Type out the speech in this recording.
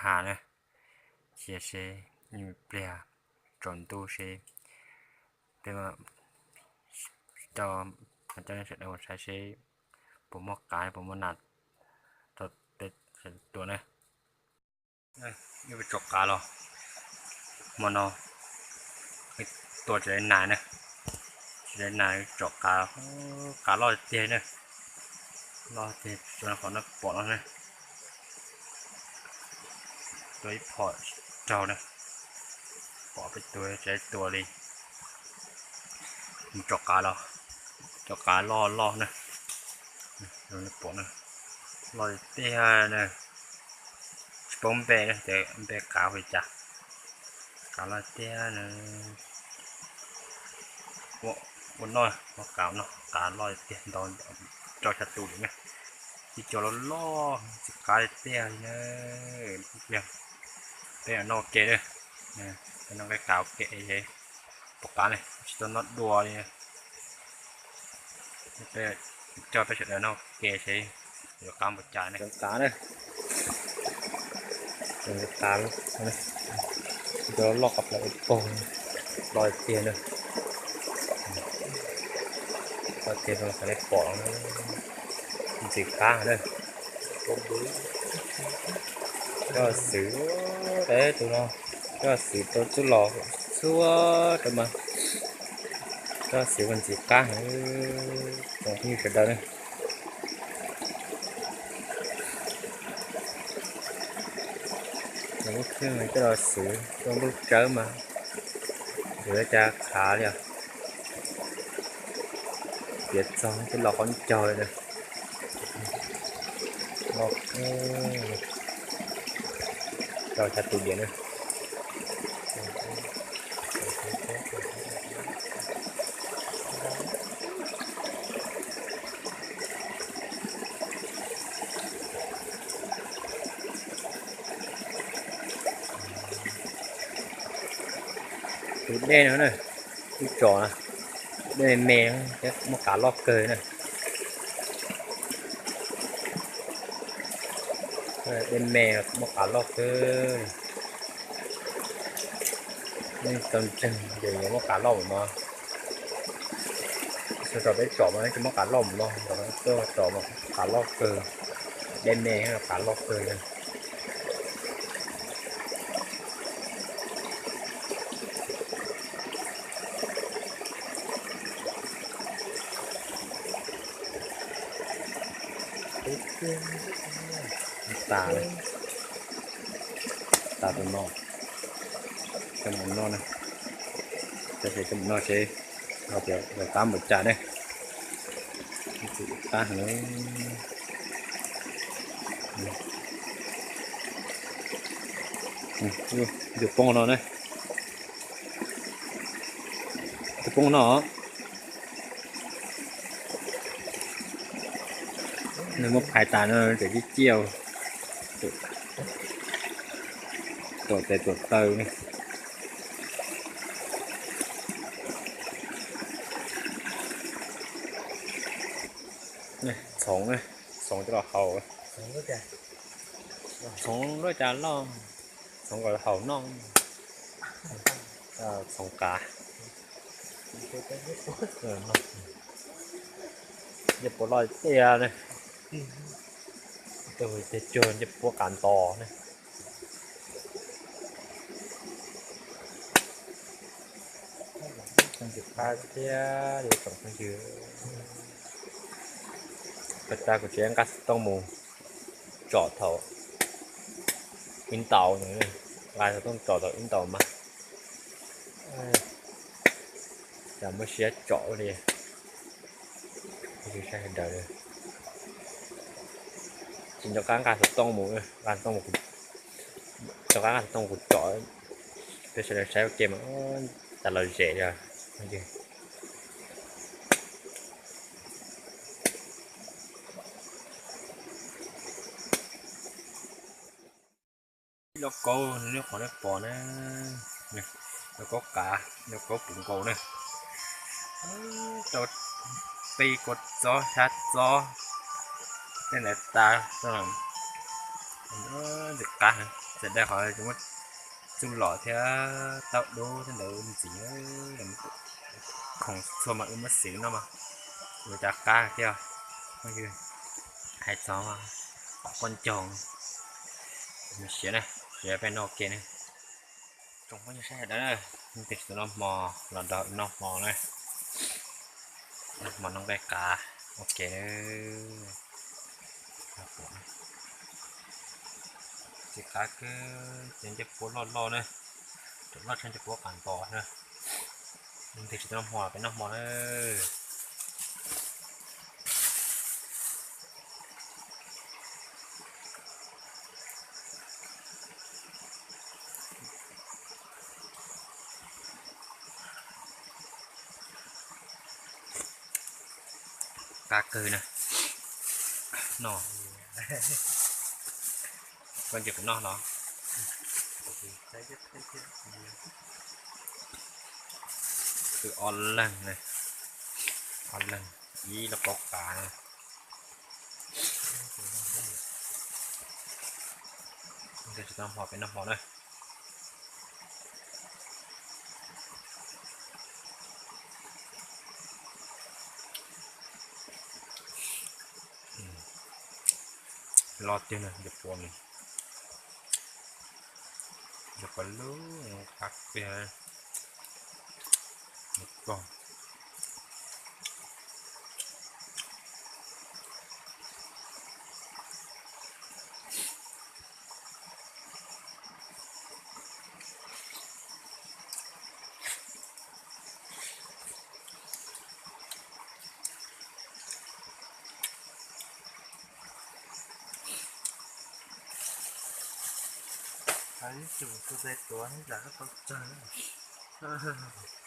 av na. Cia seb ib pliag tsaus ntuj seb peb coj, coj nej sawv daws mus saib seb puas muaj qav puas muaj nas rau peb tua na. Wb tsom qav los hmo no tua tsis tau nas na, tsis tau nas tsom qav, qav loj tiag na, loj tiag tso qhov no pom no na. Tua ib phom raug na, pom peb tua tsis tua li. Mus tsom qav los, tsom qav loj loj na, pom na, loj tiag na, tsis paub npe na, ces npe qav ua li cas, qav loj tiag na. Ua noj, ua qav noj, qav loj tiag ntau, rau xya tus na, ib co loj loj ntxim qab tiag li na. Peb noj ua ke na, peb noj nqaij qav ua ke, pom qab ne, tsis tau noj dua li. Peb coj peb sawv daws noj ua ke seb yuav qab npaum cas ne. Qav na, qav, cov loj qab plaws ua paug, loj tiag na, loj tiag rau qhov nej pom, ntxim qab na. Coj xwm, tus no coj xwm rau txuj los txhua rau mas, coj xwm mas ntxim qab heev, tsoom phooj ywg sawv daws na. Lub kheej coj los xwm rau nplooj tsawb mas yuav cas qhav li os. Piav txog tej los qhov ncaug li na. Rau xya tus diam na. Tus dej no na, ib tsom na, dej me me thiab muaj qav loj kawg na. Dej me muaj qav loj kawg. Nej tau ntseeg ces yuav muaj qav loj mus no. Thaum peb tsom mas tsis muaj qav loj mus no, tsom qav loj kawg, dej me qav loj kawg. Tas, tas tus no, coj mus noj na, coj mus noj seb ho puas qab npaum cas ne. Qab heev. Tus poob no na, tus poob no. Nws muab phais tas no tseem ciaj ciaj, tuam tes tuam taw ne. Txhoov, txhoov coj los haus. Txhoov lub cas loj, txhoov kom haus noj. Txhoov qav. Ncej puab loj tiag ne. Tus tiag cuag ncej puab qav ntos ne. Ntxim qab thiab li tsoom phooj ywg. Pab tas kuv tseem nqa xov tooj mus tsom thaum ib ntaus, nqa xov tooj tsom thaum ib ntaus mas cas muaj siab tsom li. Saib sawv daws, tsis nco qab nqa xov tooj mus, nqa xov tooj mus, nco qab nqa xov tooj mus kuv tsom, peb sawv daws saib ua ke mas cas los zem li. Lauj kaub, nej qhov nej pom na, lauj kaub qav, lauj kaub puv nkaus na, rau peb kua txob xyab txob tej ntawd tas, ntxim qab heev. Tam dai qhov muab txuj lom thiab tau dub thiab ntawd ntxiv, khoom txhua mas wb muab xwb no mas ua cas qab thiab. Hais txog pom koj ncoog, siav na, siav peb noj ua ke na. Tsoom phooj ywg sawv daws na, leej twg tsis tau noj hmo los nrog wb noj hmo na. Noj hmo noj nqaij qav ua ke. Txiv qav kawg, cov ncej puab loj loj na, cov loj tshaj ncej puab qav ntos na. Leej twg tsis tau noj hmo peb noj hmo na. Qab kawg na. Noj, koj ntsia kuv noj los. Ob leeg, ob leeg ib lub pob qav na. Tsis tau hmo peb noj hmo na. Loj tiag na, ncej puab ne, ncej puab lub qab kiag. Ib tsum tus tais tuav ib zam tau tsawg.